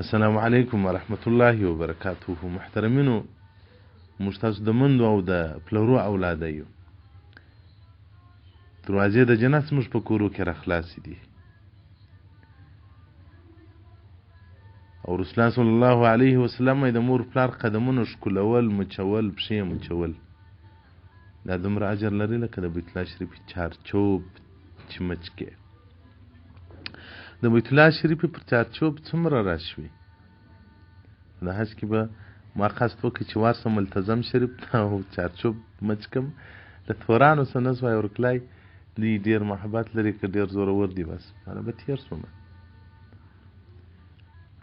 السلام علیکم ورحمت الله وبرکاته. محترمینو، موږ تاسو د مندو او د پلرو اولاده یو. دروازې د جنت زموږ په کورو کې راخلاصې دي او رسول الله صلی الله علیه وسلم د مور پلار قدمونه ښکلول، مچول، پښې مچول. دا دومره اجر لري لکه د بیت الله شریف چارچوب چې مچ کې. د بیت الله شریف پر چارچوب څومره راشوي؟ د حج کې به ما قصد وکړ چې ورسم ملتزم شریف ته او چارچوب مچ کم. له تورانو څه نه سوای ورکلای، دوی ډېر محبت لري، که ډېر زورور دي، بس مانا به تېر سوم.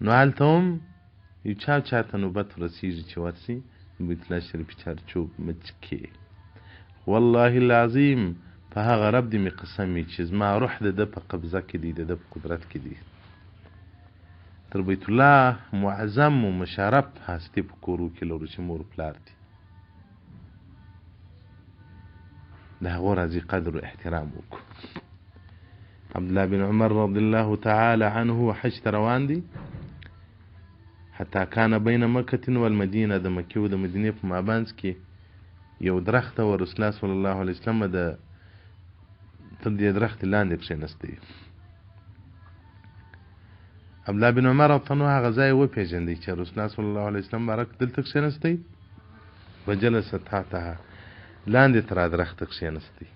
نو هلته هم یو چا چاته نوبت ورسېږي چې ورسي بیت الله شریف چارچوب مچ کې. والله العظیم په هغه رب دې مې قسم وي چې زما روح د ده په قبضه کې دی، د ده په قدرت کې دی. تر بیت الله معظم و مشرف هستي په کورو کې لرو چې مور پلار دي، د هغو راځي قدر و احترام وکړو. عبدالله بن عمر رضی الله تعالی عنه حج ته روان دي. حتی کان بین مکة والمدینه، د مکې او د مدینې په مابنځ کې یو درخته و. رسول الله صلی الله علیه وسلم د تر دې درختې لاندې کښېنستی. عبدالله بن عمر رضی الله هغه ځای وپېژندی چې رسول الله صلی الله علیه وسلم مبارک دلته کښېنستی. فجلس تحتها، لاندې تر درخته کښېنستی.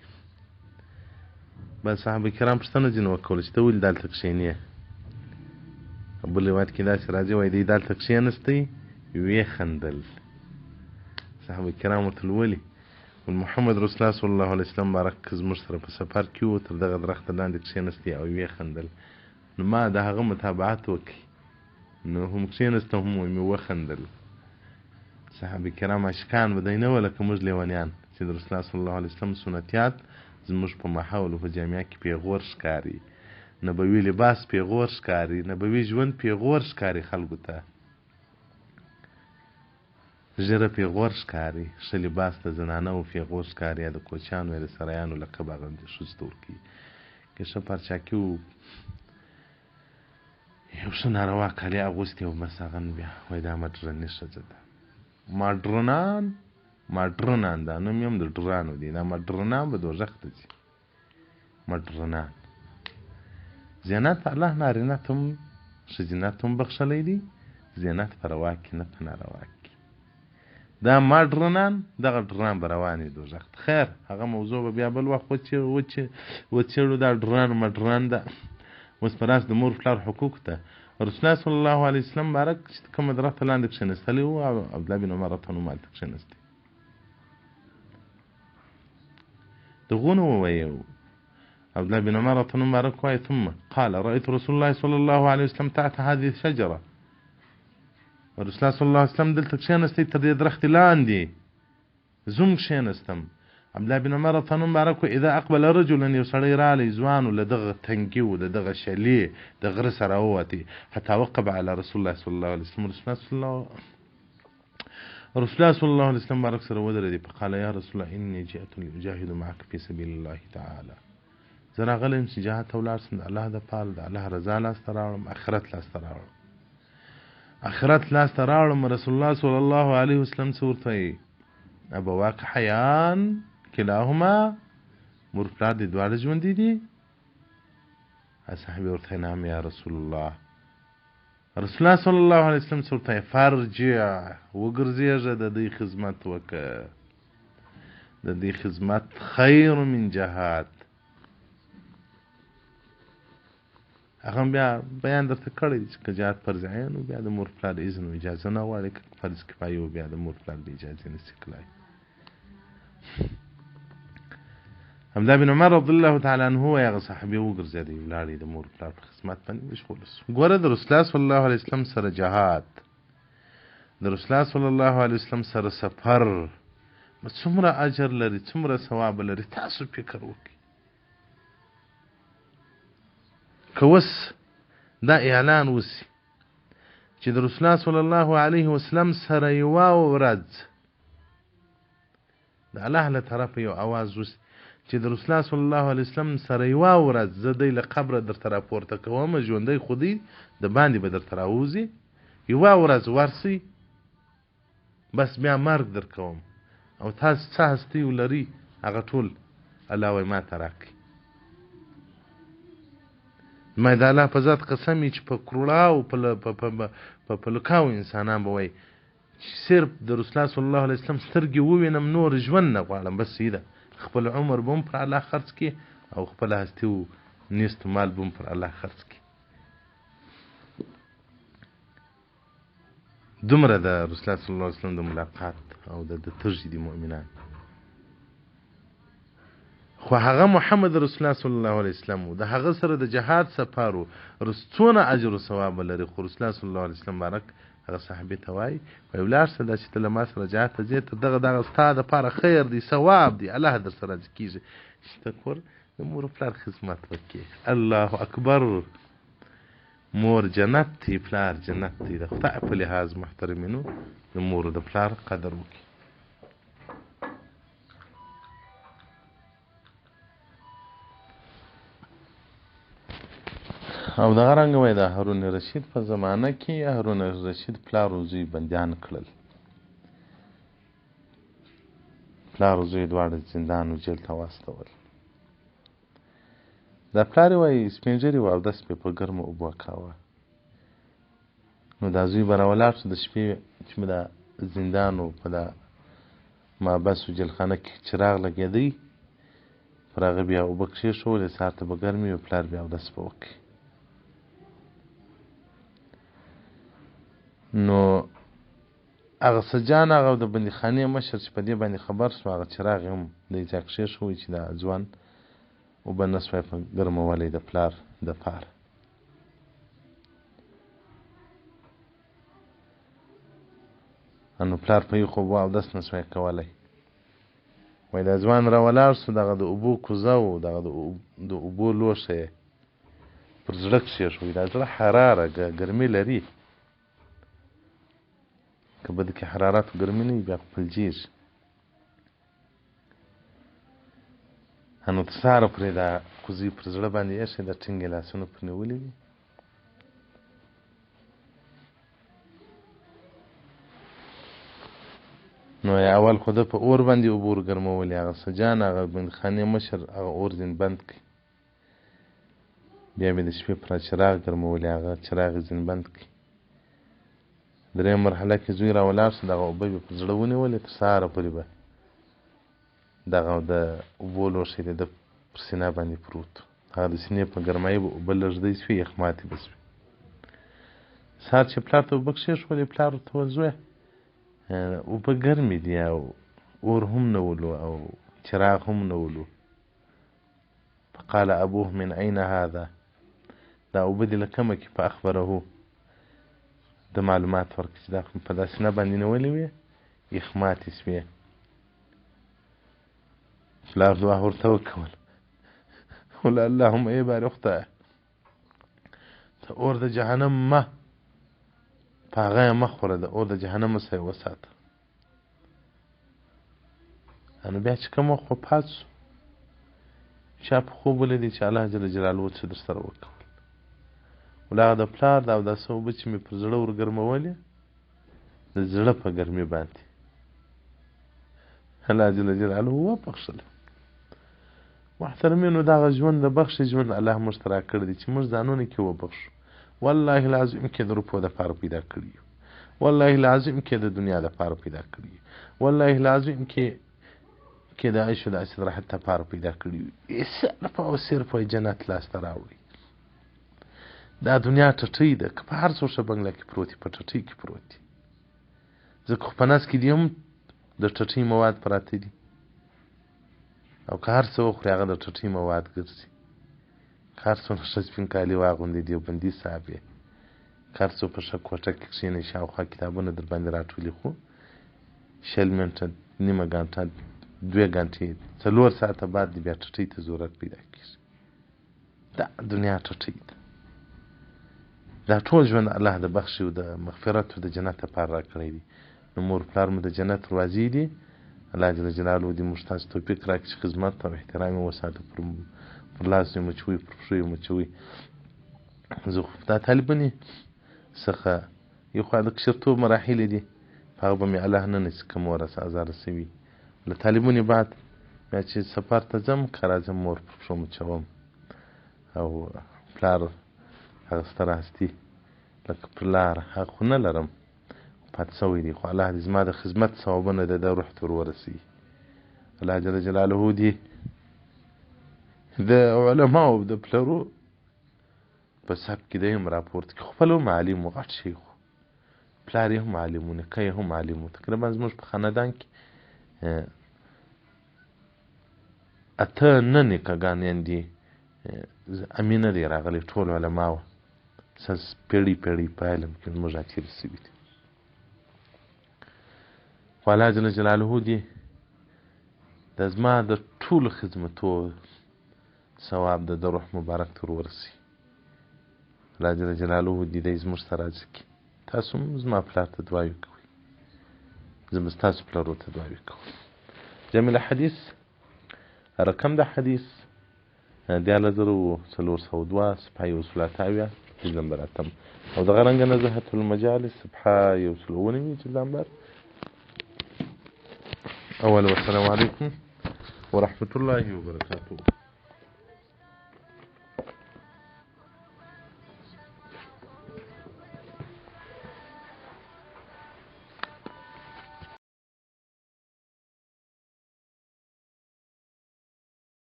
بس صحابه کرام پوښتنه ځینې وکوله چې ته ولې دلته کښېنې؟ بل روایت کې داسې راځي، وایي دی دلته کښېنستی، ویې خندل. صحابه کرام ورته ولې؟ محمد رسول الله صلی الله علیه وسلم مبارک زموږ سره په سفر کې و، تر دغه درخته لاندې کښېنستی او ویې خندل. نو ما د هغه متابعت وکړي، نو هم کښېنسته هم مې وخندل. صحابه کرام عاشقان به دی نه وه لکه موږ لیونیان چې د رسول الله صلی الله علیه وسلم سنتیات زموږ په ماحول او په جامعه کې پیغور ښکاري، نبوي لباس پیغور ښکاري، نبوي ژوند پیغور ښکاري، خلکو ته ږیره پیغور ښکاري، ښه لباس د زنانه و پیغور ښکاري، یا د کوچیانو یا د سرایانو لقب اغوندي ښځو ته ورکوي. که ښه پارچاکي و یو ښه ناروا کالي اغوستي او بس هغه بیا وایي دا مډرني ښځه ده. مډرنان، مډرنان دا نوم یې هم د ډرانو دی. دا مډرنان به دوزخ ته ځي. مډرنان زینت الله نارینه ته هم ښځینه ته هم بخښلی دی، زینت په روا کې نه په ناروا کې. دا مډرنان دغه ډران به روان وي دوزخ ته. خیر هغه موضوع به بیا بل وخت وڅېړو. دا ډران مډران ده. اوس په راس د مور پلار حقوق ته. رسول الله صلی الله علیه وسلم مبارک چې کومه درخته لاندې کښېنستلی و، عبدالله بن عمر رضی الله عنه هلته کښېنستی. د غونو وویل عبد الله بن عمر رضی الله مبارک وایي ثم قال رأيت رسول الله صلى الله عليه وسلم تحت هذه الشجرة. رسول الله صلی الله علیه وسلم دلته کښېنستی تر دې درختې لاندې زوم کښېنستم. عبدالله بن عمر رضی الله مبارک اذا اقبل رجل، یو سړی رالی ځوان و، له دغه تنګي و، د دغه شلې د غره سره راووتی، حتی وقب علی رسول الله صلی الله علیه وسلم. رسول الله صلی الله علیه وسلم مبارک سره ودرېدی. فقال یا رسول الله انی جئت لاجاهد معک فی سبیل الله تعالی. زه راغلی یم چې جهاد ته ولاړ سم د الله دپاره، د الله رضا لاسته راوړم، آخرت لاسته راوړم، آخرت لاسته راوړم. رسول الله صلی الله علیه وسلم څه ورته وایي؟ ابواک حیان کلاهما، مور پلار دې دواړه ژوندي دي؟ صاحب ورته نعم یا رسول الله. رسول الله صلی الله علیه وسلم څه ورته وایي؟ فرجع، وګرځېږه، د دوی خدمت وکړه، د دوی خدمت خیر من جهاد. هغه بیا بیان درته کړی دی چې که جهاد فرض عین و بیا د مور پلار اذن و اجازه نه غواړي، که فرض کفایي و بیا د مور پلار د اجازې نسي کړای. عبدالله بن عمر رضی الله تعالی عنه وایي هغه صحابي وګرځېدی، ولاړی د مور پلار په خدمت باندې مشغول سو. ګوره د رسول الله صلی الله علیه وسلم سره جهاد، د رسول الله صلی الله علیه وسلم سره سفر څومره اجر لري، څومره ثواب لري، تاسو فکر وکړئ. که اوس دا اعلان وسي چې د رسول الله صلی الله علیه وسلم سره یوه ورځ د الله له طرفه یو اواز وسي چې د رسول الله صلی الله علیه وسلم سره یوه ورځ زه دی له قبره درته راپورته کوم، ژوندی خو دی د باندې به درته راوځي، یوه ورځ ورسئ، بس بیا مرګ درکوم او تاسو څه هستۍ ولرئ هغه ټول الله وایي ما ته راکړئ. ما د الله په ذات قسم وي چې په کروړاو په لکاو انسانان به وایي چې صرف د رسول الله صلی الله علیه وسلم سترګې ووینم، نور ژوند نه غواړم، بس صحیح ده، خپل عمر به هم پر الله خرڅ کړي او خپله هستي و نیست مال به هم پر الله خرڅ کړي. دومره د رسول الله صلی الله علیه وسلم د ملاقات او د تږي دي مؤمنان. خو هغه محمد رسول الله صلی الله علیه وسلم د هغه سره د جهاد سفر و، څونه اجر و ثواب لري. خو رسول الله صلی الله علیه وسلم مبارک هغه صحابي ته وایي، وایي ولاړ شه، دا چې ته له ما سره جهاد ته ځې، ته دغه دغه ستا دپاره خیر دی، ثواب دی، الله در سره راضي کېږي چې ته کور د مور و پلار خدمت وکړې. الله اکبر، مور جنت دی، پلار جنت دی. د خدای په لحاظ محترمینو د مور او د پلار قدر وکړي. او دغه رنګه وایي د هارون رشید په زمانه کې هارون رشید پلار او زوی بندیان کړل. پلار او زوی دواړه زندان او جیل ته واستول. دا پلار یې وایي سپین ږیری و، اودس به یې په ګرمو اوبو کاوه. نو دا زوی به راولاړ شو د شپې چې به دا زندان و، په دا محبس و جیلخانه کې چراغ لګېدی، پر هغه بیا اوبه کښېښولې، سهار ته به ګرمې وې، پلار بیا اودس به وکړي. نو هغه سجان هغه د بندیخانې مشر چې په دې باندې خبر شو، هغه چراغ یې هم دی ځای کښېښوی چې دا ځوان اوبه نه سوای په ګرمولی د پلار دپاره. نو پلار په یخو اوبو اودس نه سوای کولی. وایي دا ځوان راولاړ سو، دغه د اوبو کوزه و، دغه د اوبو لوښی یې پر زړه کښېښوی. دا زړه حراره ګرمي لري، که به دکې حرارت ګرمي نه وي بیا خو پلجېږي. نو تر سهاره پورې دا کوزې پر زړه باندې ایښی، دا ټینګې لاسونه پر نیولي دي. نو یې اول خو ده په اور باندې اوبه ورګرمولې، هغه سجان هغه بندخانې مشر هغه اور ځین بند کړي. بیا به د شپې پر چراغ ګرمولې، هغه چراغ یې ځین بند کړي. درېیمه مرحله کې زوی راولاړ شو، دغه اوبه به په زړه ونیولې، تر سهاره پورې به دغه د اوبو لوښی د ده پر سینه باندې پروت و. هغه د سینې په ګرمایي به اوبه لږدی شوې، یخ ماتې به شوې. سهار چې پلار ته اوبه کښېښولې، پلار ورته وویل زویه اوبه ګرمې دي او اور هم نه ولو او چراغ هم نه ولو. فقال ابوه من اين هذا، دا اوبه دې له کومه کې؟ فاخبره، د معلومات ورکړي چې دا خو په دا سینه باندې نیولې وې، یخ ماتې شوې. پلار دعا ورته وکول، ولا اللهم ای باري خدایه ته اور د جهنم مه په هغه یې مه خوره، د اور د جهنم څخه یې وساته. نو بیا چې کوم وخت وفات شو، چا په خوب ولیدی چې الله جل جلاله څه در سره وکول. ولا هغه د پلار د اوداسه اوبه چې مې پر زړه ورګرمولې، د زړه په ګرمي باندې الله جل جلاله وبخښله. محترمینو دغه ژوند د بخښې ژوند الله موږ ته راکړی دی چې موږ ځانونه کې وبخښو. والله العظیم کې د روپو دپاره پیدا کړي یو، والله العظیم کې د دنیا دپاره پیدا کړي یو، والله العظیم کې کې د عیش او د استراحت دپاره پیدا کړي یو. صرف او صرف جنت لاسته راوړي. دا دنیا ټټۍ ده، که په هر څو ښه بنګله کې پروت په ټټۍ کې پروت دي، ځکه خو په نس کې دي هم د ټټۍ مواد پراته دي، او که هر څه وخوري هغه د ټټۍ مواد ګرځي. که هر څومره ښه سپین کالي واغوندي دیوبندي صاحب یې، که هر څو په ښه کوټه کې کښېني شاوخوا کتابونه در باندې راټولي، خو 20 منټه، نیمه ګانټه، 2 ګانټې، 4 ساعته بعد دې بیا ټټۍ ته ضرورت پیدا کېږي. دا دنیا ټټۍ ده. دا ټول ژوند الله د بخښې او د مغفرت او د جنت لپاره راکړی دی. نو مور پلار مو د جنت دروازې دي. الله جل جلاله دې موږ تاسو توفیق راکړي چې خدمت او احترام یې وساتو، پر لاس یې مچوي، پر پښو یې مچوي. زه خو دا طالباني څخه یو خوا د کشرتوب مراحل دي، په هغه به مې الله نه نیسي که مور راسره ازاره شوي. له طالبونې بعد بیا چې سفر ته ځم که راځم مور پر پښو مچوم، او پلار هغه ستره هستي لکه پلار هغه خو نه لرم، پاتې شوی دی، خو الله دې زما د خدمت ثوابونه د ده روح ته ور ورسوي. الله جل جلاله دې د علماو د پلرو په صف کې دی هم راپورته کړي. خپل هم عالم و، غټ شیخ و، پلار یې هم عالم و، نیکه یې هم عالم و. تقریبا زموږ په خاندان کې اته نه نیکهګان یاندې امینه دی راغلی، ټول علما وه، څه پیړۍ پیړۍ په علم کې زموږ راتېرې شوي دي. خو الله جل جلاله دې د زما د ټولو خدمتو ثواب د ده روح مبارک ته ورسي. الله جل جلاله دې دی زموږ سره راضي کړي. تاسو هم زما پلار ته دعاوې کوئ، زه به ستاسو پلرو ته دعاوې کوم. جامع الحدیث رقم د حدیث 13402، صفحه 178، جلد نمبر اتم، او دغه رنګه نزهة المجالس صفحه 197، جلد نمبر اول. والسلام علیکم ورحمة الله وبرکاته.